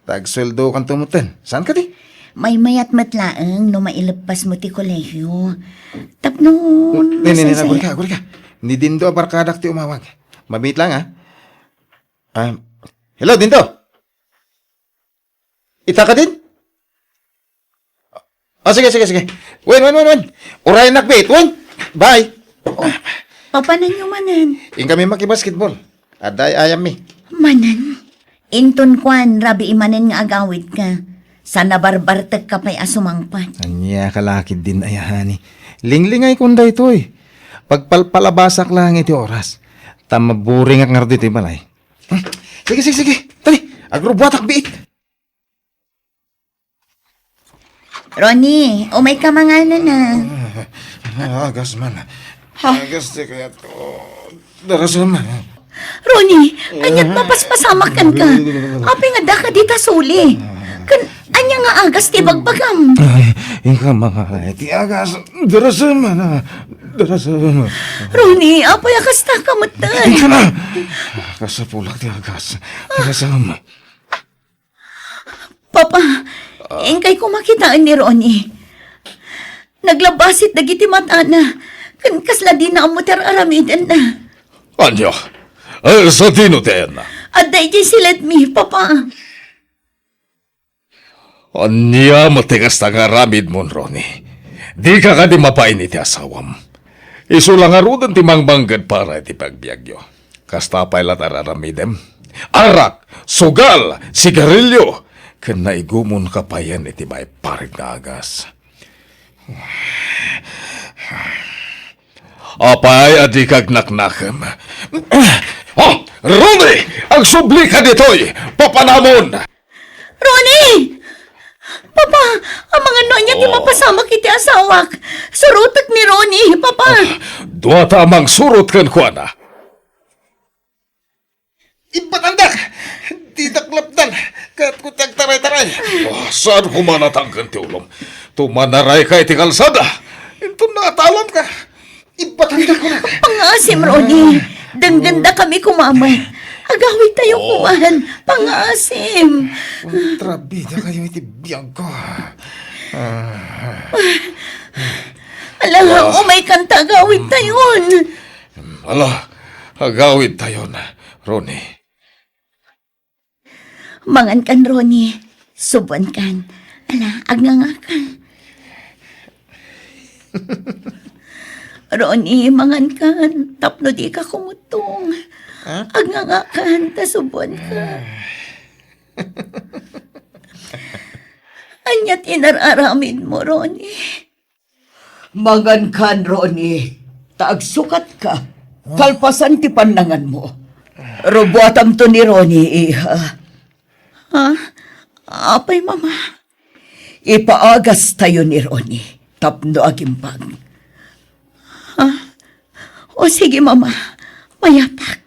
ta agsueldokanto metten. Saan kadi? Maymayat met laeng no maileppasmo ti kolehio. Tapno... Ne, ne, ne, ne, nasaysay- agurika, agurika. Ni Dindo a barkadak ti umawag. Mamit lang, ah. Ah, hello, Dindo. Ita ka din? Ah, sige, sige, sige. Wen, wen, wen, wen. Urayennak met, wen. Bye. Oh, papananyo manen? Inkami makibasketball. Adda ay-ayammi. Manen? Inton kuan, rabii manen nga agawidka. Sa nabarbartekka pay a sumangpet. Ania ka lakid din aya, honey. Linglingaykon daytoy. Pagpalpalabasak lang iti oras. Ta maburingak ngarud iti balay. Hmm. Sige, sige, sige. Tali, agrubuatak biit. Ronnie, umayka manganan a. Ah, agas man. Ha? Agas ti kayatko. Darasem. Ronnie, ania't mapaspasamak kenka? Apay nga adda ka dita suli? Ken ania nga agas ti bagbagam? Ay, inka mangan ti agas. Darasem. Darasem. Ronnie, apay a kasta ka metten? Inka na. Kasapulak ti agas. Darasem. Papa, inkay koma kitaen ni Ronnie. Naglabasit dagiti matana, ken kasla dina ammo ti ar-aramidenna. Ania? Eh, sadino ti ayanna? Adda idiay siledmi, Papa. Ania met ti kasta nga aramidmon, Ronnie? Dika kadi mabain iti asawam? Isu la ngaruden ti mangmangged para iti pagbiagyo. Kasta pay la ti ar-aramidem? Arak, sugal, sigarilio, ken naigumonka payen iti maiparit nga agas. Apay a dika agnaknakem? Oh, Ronnie! Agsublika ditoy! Papanamon! Ronnie! Papa, amangan no ania ti Oh. mapasamak iti asawak. Surotek ni Ronnie, Papa. Ah, duata a mangsurot kenkuana. Impatandak! Didak lapdan, ket kutag taray-taray. Oh, saan koma natangken ti ulom? Tumanarayka iti kalsada. Inton naatalamka, impatandak ko na. Pangaasim, Ronnie. Denggenda kami koma met. Agawid tayo Oh. kuman. Pangaasim. Kontrabida kayo iti biag ko. Ah. Ala, Ah. umay kanta agawid tayon. Ala, agawid tayon, Ronnie. Mangankan, Ronnie. Subuankan. Ala, agngangaka. Ronnie, mangankan. Tapno dika kumutong. Ha? Agngangaka, ta subuanka. Ania ti inar-aramidmo, Ronnie? Mangankan, Ronnie, ta agsukatka. Kalpasan ti pannanganmo. Rubuatamto ni Ronnie, iha. Ha? Apay, Mama? Ipaagas tayo ni Ronnie tapno agimbag. Ha? O sige, Mama. Mayatak.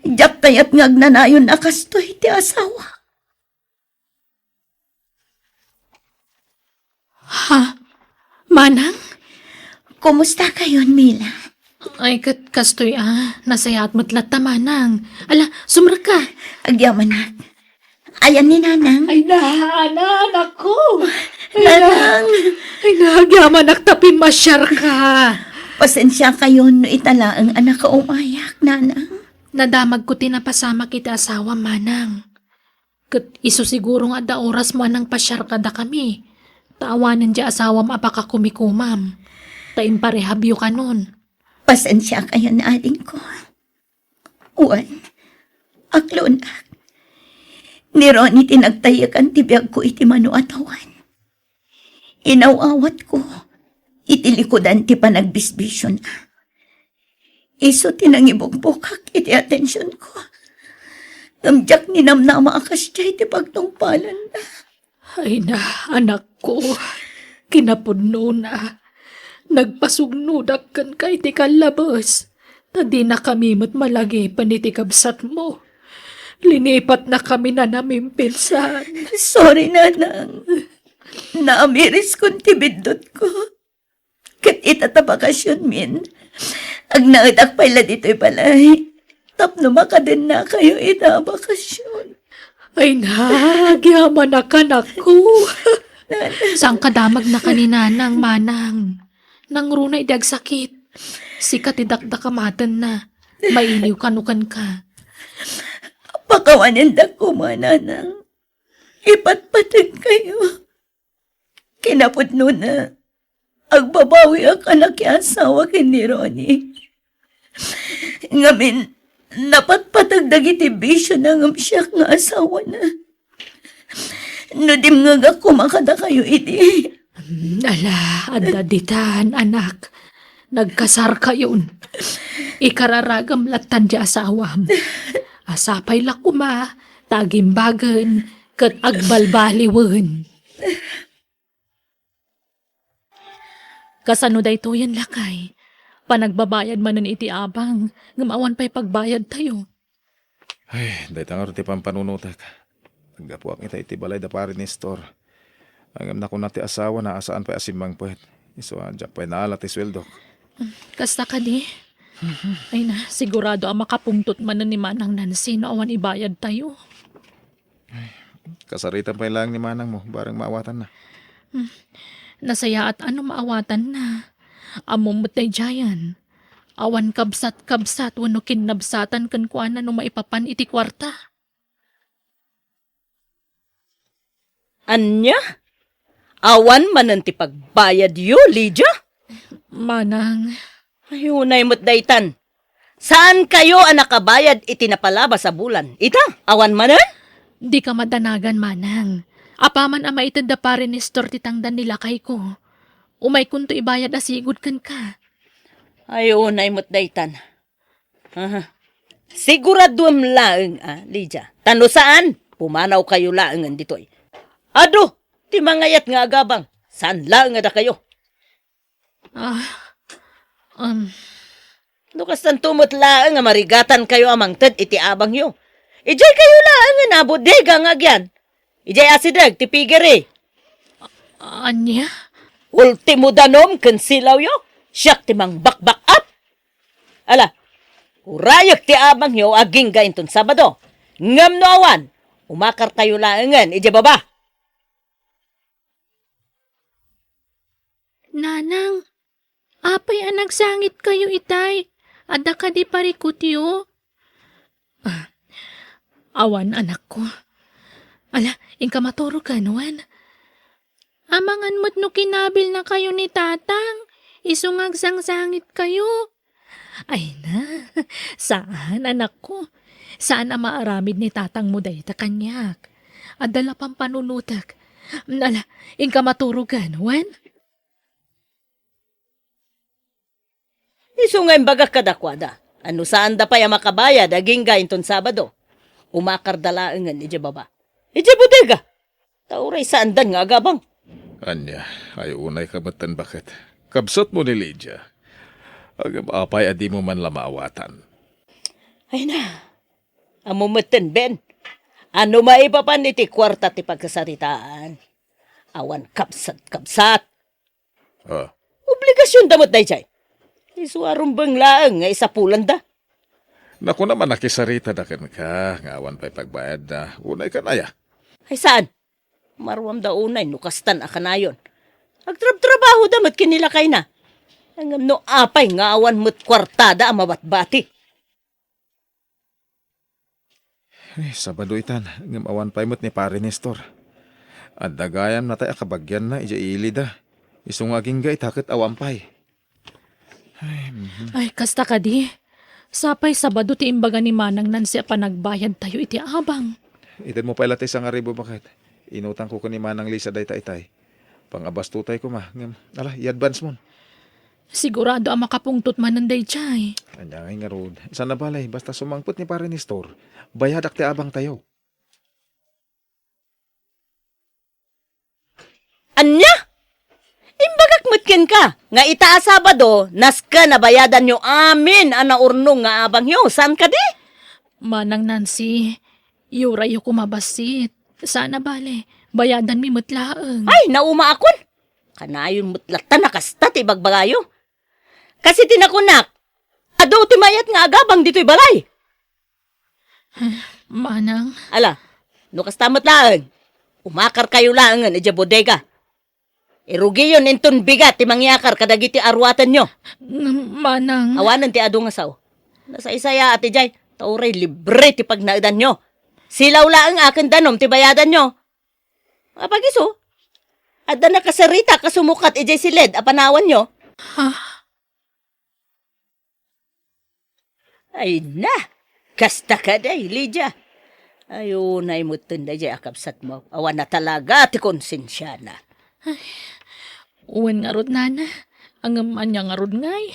Diak kayat nga agnanayon a kastoy ti asawa. Ha? Manang? Kumusta kayon, Mila? Ay, ket kastoy a, nasayaat met latta, Manang. Ala, sumrekka. Agyamanak. Ayan ni Nanang. Ay na, ana, anak ko. Ay na. Nanang. Ay na, agyamanak ta pimmasiarka. Pasensia kayon no ita laeng a nakaumayak, Nanang. Nadamagko ti napasamak iti asawam, Manang. Ket isu siguro nga adda orasmo a nangpasiar kadakami, ta awanen diay asawam a pakakumikomam, ta imparehabyo kanon. Pasensiakayon, adingko. Wen, aklonak. Ni Ronnie ti nagtayekan ti biagko iti mano a tawen. Inaw-awatko iti likudan ti panagbisbisiona. Isu ti nangibugbukak iti atensionko. Ngem diak ninamnama a kasdiay ti pagtungpalanna. Ay na, anakko, kinapudnona. Nagpasugnodak kenka iti kallabes, ta dinakami met malagipen iti kabsatmo. Linipatnakami nanamimpinsan. Sorry, Nanang. Naamiriskon ti biddutko. Ket ita ta bakasionmin, agnaedak pay la ditoy balay tapno makadennakayo ita a bakasion. Ay na, agyamanak, anakko. Saan ka damagna ken ni Nanang, Manang? Nangruna idi agsakit. Sika ti dakdakamatenna. Mailiw kano kenka. Pakawanendak koma, Nanang. Ipatpategkayo. Kinapudnona, agbabawiak a nakiasawa ken ni Ronnie. Ngamin, napatpateg dagiti bisiona ngem siak nga asawana. No dimngegak koma kadakayo idi. Hmm, ala, adda ditan, anak. Nagkasarkayon. Ikararagam lattan diay asawam. A sapay la koma, ta agimbagen, ket agbalbaliwen. Kasano daytoyen, lakay? Panagbabayad manen iti abang, ngem awan pay pagbayadtayo. Ay, dayta ngarud ti pampanunotek. Naggapuak ita iti balay da Pari Nestor. Ngem nakuna ti asawana a saan pay a simmangpet. Isu a diak pay naala ti sueldok. Kasta kadi? Ay na, sigurado a makapungtot manen ni Manang Nancy no awan ibayadtayo. Kasaritan pay laeng ni manangmo, bareng maawatanna. Hmm. Nasayaat a no maawatanna. Ammom met daydiayen. Awan kabsat-kabsat wenno kinnabsatan kenkuana no maipapan iti kuarta. Ania? Awan manen ti pagbayadyo, Lydia? Manang. Ay, unay met daytan. Saankayo a nakabayad iti napalabas a bulan? Ita, awan manen? Dika madanagan, Manang. Apaman a maited da Pare Nestor ti tangdan ni lakayko, umaykonto ibayad a sigud kenka. Ay, unay met daytan. Aha. Siguraduem laeng, a, Lydia. Ta no saan, pumanawkayo laengen ditoy. Adu, ti mangayat nga agabang. Saan laeng a dakayo? Ah, um. No kastanto met laeng a marigatankayo a mangted iti abangyo, idiay kayo laengen a bodega nga agyan. Idiay asideg ti pigiri. Ania? Ultimo danom ken silawyo, siak ti mangbakbak-up. Ala, urayek ti abangyo agingga inton Sabado. Ngem no awan, umakarkayo laengen idiay baba. Nanang, apay a nagsangitkayo itay? Adda kadi parikutyo? Ah, awan, anakko. Ala, inka maturog ken, wen? Amangan met no kinabilnakayo ni Tatang, isu nga agsangsangitkayo. Ay na, saan, anakko. Saan a maaramid ni tatangmo dayta kaniak. Adda la pampanunotek. Ala, inka maturog ken, wen? Isu nga imbagak kadakuada, a no saanda pay a makabayad agingga inton Sabado, umakarda laengen idiay baba, idiay bodega, ta uray saandan nga agabang. Ania, ay unayka metten baket. Kabsatmo ni Lydia. Ngem apay a dimo man la maawatan? Ay na, ammo metten, Ben, a no maipapan iti kuarta ti pagkasaritaan, awan kabsat-kabsat. Ah. Obligasionda met daydiay. Isu a rumbeng laeng nga isapulanda. Nakuna man a kisaritada kenka nga awan pay pagbayadda. Unay kan aya? Ay saan? Maruamda unay no kastan a kanayon. Agtrabtrabahoda met ken ni lakayna. Ngem no apay nga awan met kuartada a mabatbati? Ay, Sabado itan, ngem awan pay met ni Pare Nestor. Adda gayam natay a kabagianna idiay ilida. Isu nga agingga ita ket awan pay. Ay, mhm. Ay, kasta kadi. Sapay Sabado ti imbaga ni Manang Nancy a panagbayadtayo iti abang. Itedmo pay la ti sangaribu baket. Inutangko ken ni Manang Lisa dayta itay. Pangabastotay koma, ngem, ala, i-advance mon. Sigurado a makapungtot manen daydiay. Ania ngay ngarud? Saan a bale, basta sumangpet ni Pare Nestor, bayadak ti abangtayo. Ania? Imbagak met kenka nga ita a Sabado, nasken a bayadanyo amin a naurnong nga abangyo, saan kadi? Manang Nancy, iyurayyo koma bassit. Saan a bale, bayadanmi met laeng. Ay, naumaakon! Kanayon met latta a kasta ti ibagbagayo. Kas iti nakunak, adu ti mayat nga agabang ditoy balay. Manang. Ala, no kasta met laeng, umakarkayo laengen idiay bodega. Irugiyon inton bigat ti mangyakar kadagiti aruatenyo. Manang. Awanen ti adu nga sao. Nasaysayaat idiay, ta uray libre ti pagnaedanyo. Silaw laeng a ken danom ti bayadanyo. Apag isu, adda nakasarita a sumukat idiay siled a panawanyo. Ha? Ay na, kasta kadi, Lydia. Ay, unay metten daydiay a kabsatmo. Awan na talaga ti konsensiana. Ay, wen ngarud, Nana. Ngem ania ngarud ngay?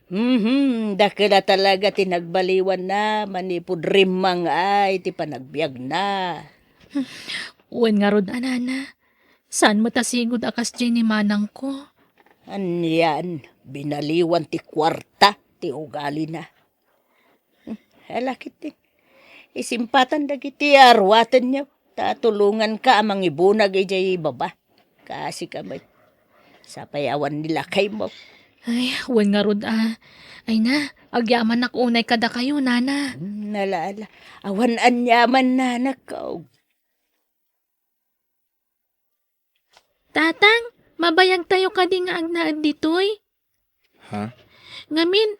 Mhm, dakkel a talaga ti nagbaliwanna manipud rimmang-ay ti panagbiagna. Wen ngarud a, Nana. Saan met a sigud a kasdiay ni manangko? Anian, binaliwan ti kuarta ti ugalina. Hmm, ala ketdin. Isimpatan dagiti aruatenyo, ta tulonganka a mangibunag idiay baba. Kasika met. Sapay awan ni lakaymo. Ay, wen ngarud a. Ay na, agyamanak unay kadakayo, Nana. Hmm, ala, ala. Awan aniaman, Nana, kaw. Tatang, Nabayagtayo kadi nga agnaed ditoy? Ha? Ngamin,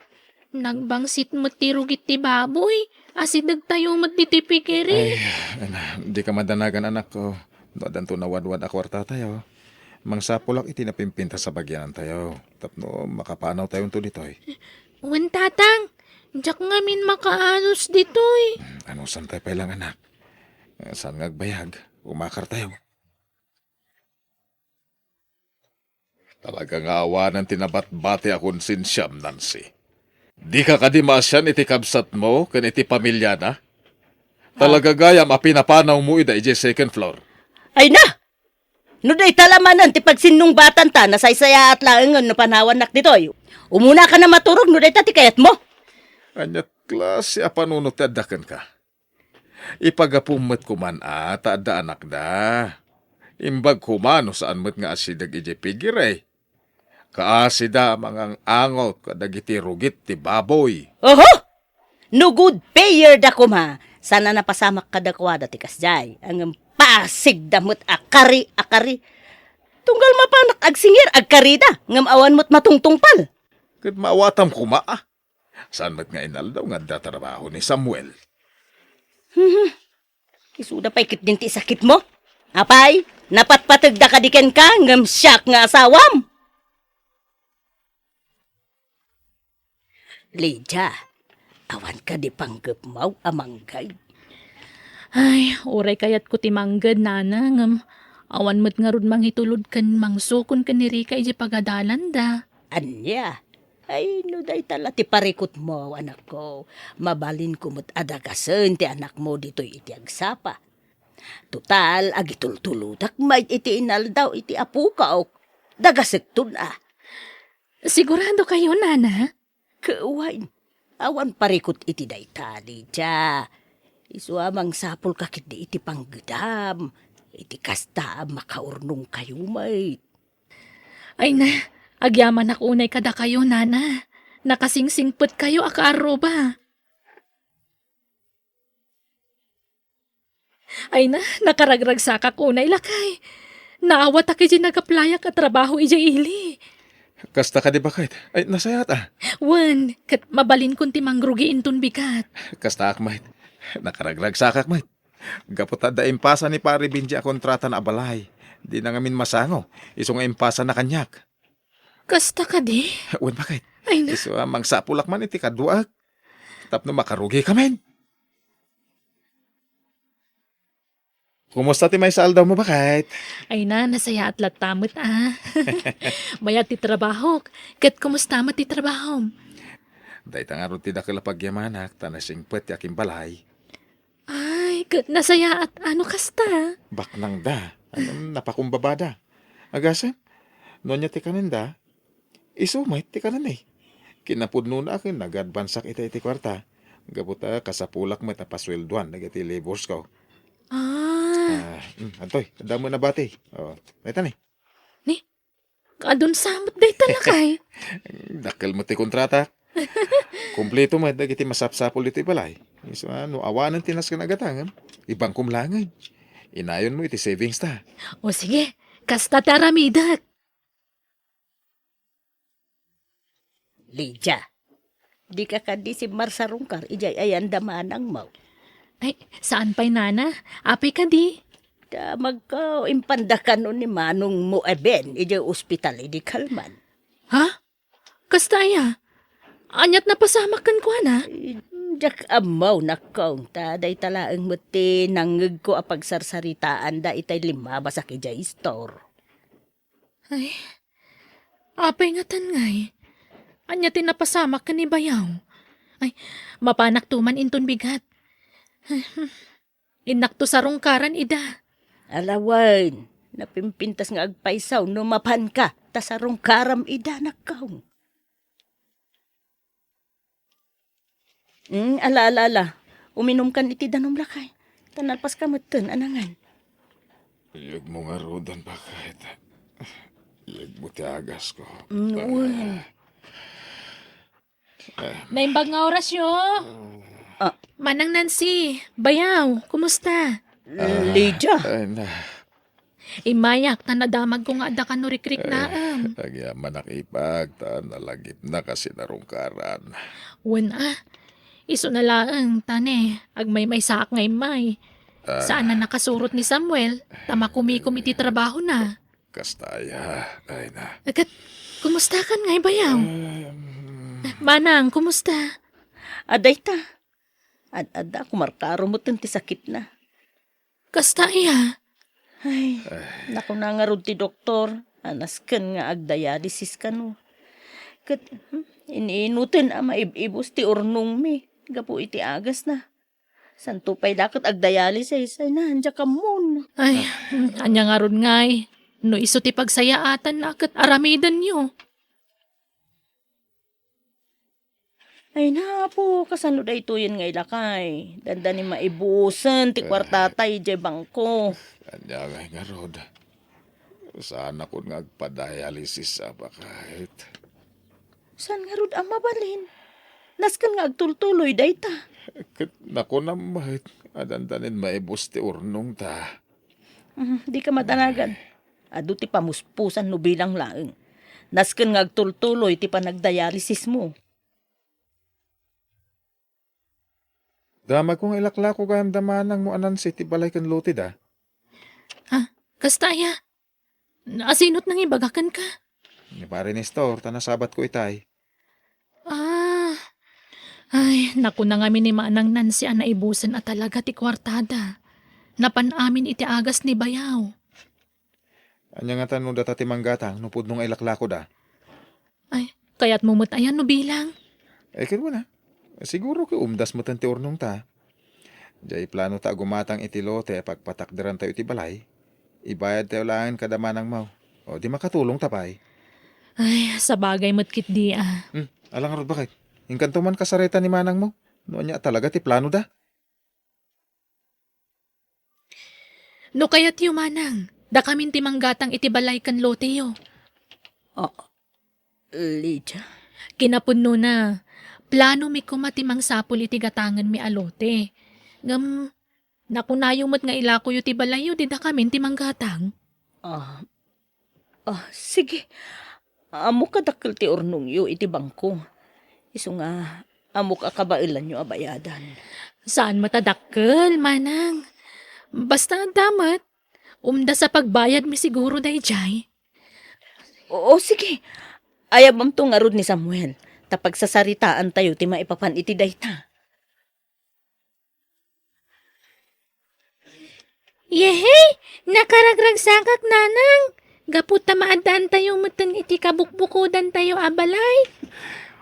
nagbangsit met ti rugit ti baboy. Asidegtayo met ditoy pigiri. Ay, ina, dika madanagan, anakko. No addanto nawadwad a kuartatayo, mangsapulak iti napimpintas a bagianantayo tapno makapanawtayonto ditoy. Wen, Tatang, diak ngamin makaanos ditoy. Anusantay pay lang, anak. Saan nga agbayag? Umakartayo. Talaga nga awanen ti nabatbati a konsensiam, Nancy. Dika kadi maasian iti kabsatmo ken iti pamiliana? Talaga gayam a pinapanawmo ida idiay second floor. Ay na! No dayta la manen ti pagsinnungbatanta, nasaysayaat laengen no panawannak ditoy. Umunaka a maturog no dayta ti kayatmo. Ania klase a panunot ti adda kenka? Ipagapum met koman a ta adda anakda. Imbag koma no saan met nga asideg idiay pigiri. Kaasida a mangang-angot kadagiti rugit ti baboy. Oho! No good payer da koma, saan a napasamak kadakuada ti kasdiay, ngem pasigda met a kari a kari. Tunggal mapanak agsingir, agkarida, ngem awan met matungtungpal. Ket maawatam koma, a. Saan met nga inaldaw nga adda trabaho ni Samuel? Hmm. Isuda pay ketdin ti sakitmo? Apay, napatpategda kadi kenka, ngem siak nga asawam? Lydia, awan kadi panggepmo a mangged? Ay, uray kayatko ti mangged, nana, ngem awan met ngarud mangitulod ken mangsukon ken ni Rica idiay pagadalanda. Ania? Ay, no dayta la ti parikutmo, anakko, mabalinko met a dagasen ti anakmo ditoy iti agsapa. Total, agitultulodak met iti inaldaw iti apokak. Dagasekton a. Sigurado kayo, nana? Ket wen, awan parikut iti dayta, Lydia. Isu a mangsapulka ketdi iti panggedam, iti kasta a makaurnongkayo met. Ay na, agyamanak unay kadakayo, nana. Nakasingsingpetkayo a kaarruba. Ay na, nakaragragsakak unay, lakay. Naawatak iti nagaplayak a trabaho idiay ili. Kasta kadi, baket? Ay, nasayaat a. Wen, ket mabalinkon ti mangrugi inton bigat. Kastaak met. Nakaragragsakak met. Gapu ta adda impasa ni Pare Benji a kontratana a balay. Dina ngamin masango, isu nga impasana kaniak. Kasta kadi? Wen, baket? Ay na. Isu a mangsapulak man iti kaduaek tapno makarugikamin. Kumusta ti maysa a aldawmo, baket? Ay na, nasayaat latta met a. Mayat ti trabahok. Ket kumusta met ti trabahom? Dayta ngarud ti dakel a pagyamanak ta nasingpet ti akimbalay. Ay, ket nasayaat a no kasta? Baknangda. Ngem napakumbabada. Agasem, no ania ti kanenda, isu met ti kanenmi. Kinapudnona a ket nag-advansak ita iti kuarta. Gapu ta kasapulak met a pasueldoan dagiti laborsko. Ah. Ah, mm, adtoy, adda met nabati. Oh, mayta ni? Ni? Kaadun sa met dayta, lakay. Dakkel met ti kontrata. Kompleto met dagiti masapsapul ditoy balay. Isu a, no awanen ti nasken a gatangem, ibangkom laengen. Inayonmo iti savings ta. O sige, kasta ti aramidek. Lydia, dika kadi simmarsarungkar idiay ayan da manangmo? Ay, saan pay, nana? Apay kadi? Damagko, impanda kano ni manongmo a Ben idiay ospital idi kalman. Ha? Kasta aya? Aniat napasamak kenkuana? Ay, diak ammo, nakkong, ta dayta laeng met ti nangngegko a pagsarsaritaanda itay limmabasak idiay istor. Ay, apay ngatan ngay? Ania ti napasamak ken ni Bayaw? Ay, mapanakto man inton bigat. Ay, hmm. Innakto sarungkaran ida. Ala wen, napimpintas nga agpayso no mapanka, ta sarungkaram ida, nakkong. Mm, ala, ala, ala. Uminumkan iti danum, lakay. Ta nalpaska metten a nangan. Iyegmo ngaruden, baket. Iyegmo ti agasko. Mm, wen. Ah. Naimbag nga orasyo. Ah. Manang Nancy, Bayaw, kumusta? Lydia. Ay, na. Immayak ta nadamagko nga adda kano rikriknaem. Eh, agyamanak, ipag, ta nalagipnak a sinarungkaran. Wen a, isuna laeng, ta ne, agmaymaysaak nga immay. Ah. Saan a nakasurot ni Samuel, ta makumikom iti trabahona. Kasta aya, ay na. Ket, kumustakan ngay bayaw? Em. Manang, kumusta? Adda ita. Ad-adda a kumarkaro metten ti sakitna. Kasta aya? Ay, nakuna ngarud ti doktor a nasken nga agdialysis kano. Ket, hmm, iniinuten a maib-ibus ti urnongmi gapu iti agasna. Santo pay la ket agdialysis, ay na, diak ammon. Ay, hmm, ania ngarud ngay? No isu ti pagsayaatanna ket aramidenyo. Ay, Apo, kasano daytoyen nga ilakay? Dandani maibusen ti kuartata idiay bangko. Ania ngay ngarud? Saanakon nga agpadialysis a, baket. Saan ngarud a mabalin? Nasken nga agtultuloy dayta. Ket nakunam met a dandanin maibus ti urnongta. Mm, dika madanagan. Adu ti pamuspusan no bilang laeng. Nasken nga agtultuloy ti panagdialysismo. Damagko nga ilaklako gayam da manangmo a Nancy ti balay ken loteda. Ah, kasta aya? Asino ti nangibaga kenka? Ni Pare Nestor, ta nasabatko itay. Ah. Ay, nakuna ngamin ni Manang Nancy a naibusen a talaga ti kuartada. Napan amin iti agas ni bayaw. Ania ngata no data ti manggatang no pudno nga ilaklakoda? Ay, kayatmo met aya no bilang? Eh, ket wen a. Siguro ket umdas metten ti urnongta. Diay planota a gumatang iti lote a pagpatakderantayo iti balay. Ibayadtayo laengen kada manangmo. O, di makatulongta pay. Ay, sabagay met ketdi a. Hmm, ala ngarud, baket? Inkanto man kasarita ni manangmo no ania talaga ti planoda. No kayatyo, manang, dakamin ti manggatang iti balay ken loteyo. Ah, Lydia? Kinapudnona, planomi koma ti mangsapul iti gatangenmi a lote. Ngem, nakunayo met nga ilakoyo ti balayyo dita dakamin ti manggatang. Ah, ah, sige. Ammok a dakkel ti urnongyo iti bangko. Isu nga, ammok a kabaelanyo a bayadan. Saan met a dakkel, manang. Basta adda met, umdas a pagbayadmi siguro daydiay. Oo, sige. Ayabamto ngarud ni Samuel, ta pagsasaritaantayo ti maipapan iti dayta. Yehey! Nakaragragsakak, nanang! Gapu ta maaddaantayo metten iti kabukbukodantayo a balay.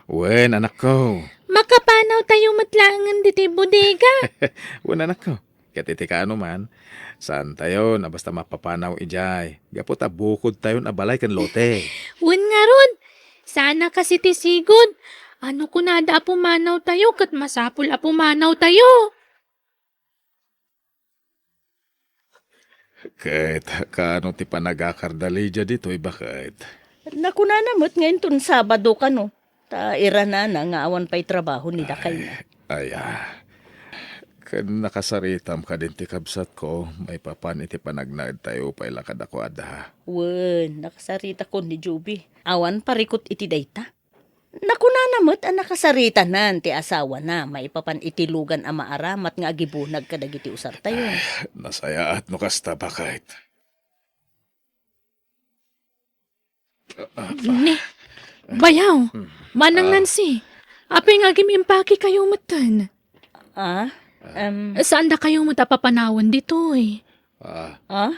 Wen, anakko. Makapanawtayo met laengen ditoy bodega. Wen, anakko. Ket iti kaano man, saantayon a basta mapapanaw idiay, gapu ta bukodtayon a balay ken lote. Wen ngarud, saan a kasi ti sigud. Ano kunada a pumanawtayo ket masapul a pumanawtayo? Ket kaano ti panagakar da Lydia ditoy, baket? Nakunana met nga inton Sabado kano, ta iranana nga awan pay trabaho ni dakayna. Ay, aya. Ken nakasaritam kadin ti kabsatko, maipapan iti panagnaedtayo pay la kadakuada. Wen, nakasaritakon ni Joby. Awan parikut iti dayta. Nakunana met a nakasaritanan ti asawana maipapan iti lugan a maaramat nga agibunag kadagiti usartayo. Nasayaat no kasta, baket. Ne, bayaw, Manang Nancy, apay nga agim-impakekayo metten? Ah? Em. Saan dakayo met a papanawen ditoy? Ah. Ah?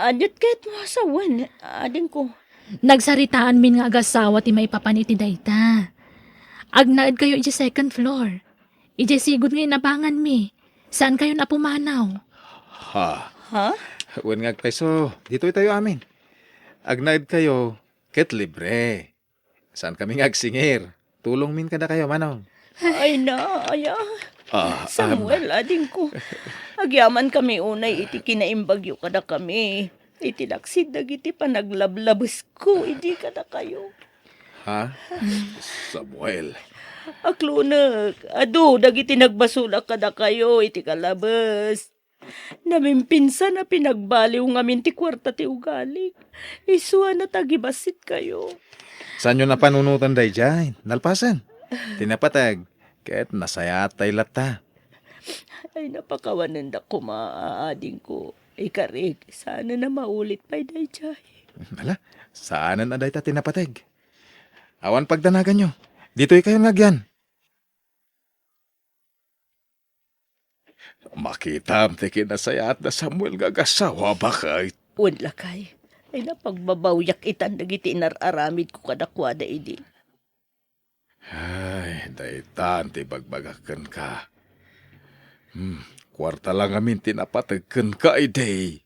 Aniat ket mo, asawan, adingko. Nagsaritaanmin nga agasawa ti maipapan iti dayta. Agnaedkayo iti second floor. Idiay sigud nga inabanganmi. Saankayon a pumanaw. Ha? Ha? Wen nga agpayso, ditoy tayo amin. Agnaedkayo, ket libre. Saankami nga agsingir. Tulongmin kadakayo, manong. Ay na, aya. Ah, Samuel, adingko. Agyamankami unay iti kinaimbagyo kadakami. Iti laksid dagiti panaglablabesko idi kadakayo. Ha? Samuel. Aklonek, adu dagiti nagbasolak kadakayo iti kalabes. Namimpinsan a pinagbaliw ngamin ti kuarta ti ugalik. Isu a natagibassit kayo. Saanyo napanunotan daydiay? Nalpasen. Ti napateg, ket nasayaat tay latta. Ay, napakawanendak koma, adingko. Ikarik, saan a maulit pay daydiay. Ala, saanen a dayta ti napateg. Awan pagdanaganyo. Ditoy kayo nga agyan. Makitam ti kinasayaat da Samuel nga agassawa, baket. Wen, lakay. Ay, napagbabawiak itan dagiti inar-aramidko kadakuada idi. Ay, daytan ti bagbagak kenka. Hmm, kuarta la ngamin ti napateg kenka idi.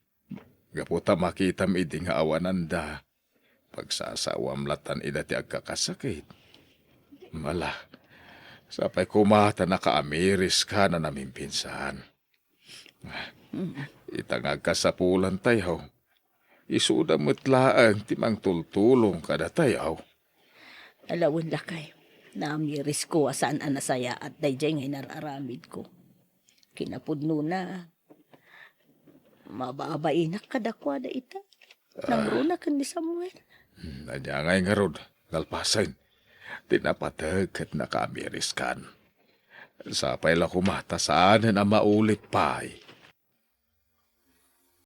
Gapu ta makitam idi nga awananda, pagsasawam latan ida ti agkakasakit. Ala, sapay koma ta nakaamiriska a namimpinsan. Ita nga agkasapulantayo, isuda met laeng ti mangtultulong kadatayo. Ala wen, lakay, naamirisko a saan a nasayaat daydiay nga inar-aramidko. Kinapudnona, mababainak kadakuada ita. Nangruna ken ni Samuel. Hmm, ania ngay ngarud, nalpasen. Ti napateg ket nakaamiriskan. Sapay la koma ta saanen a maulit pay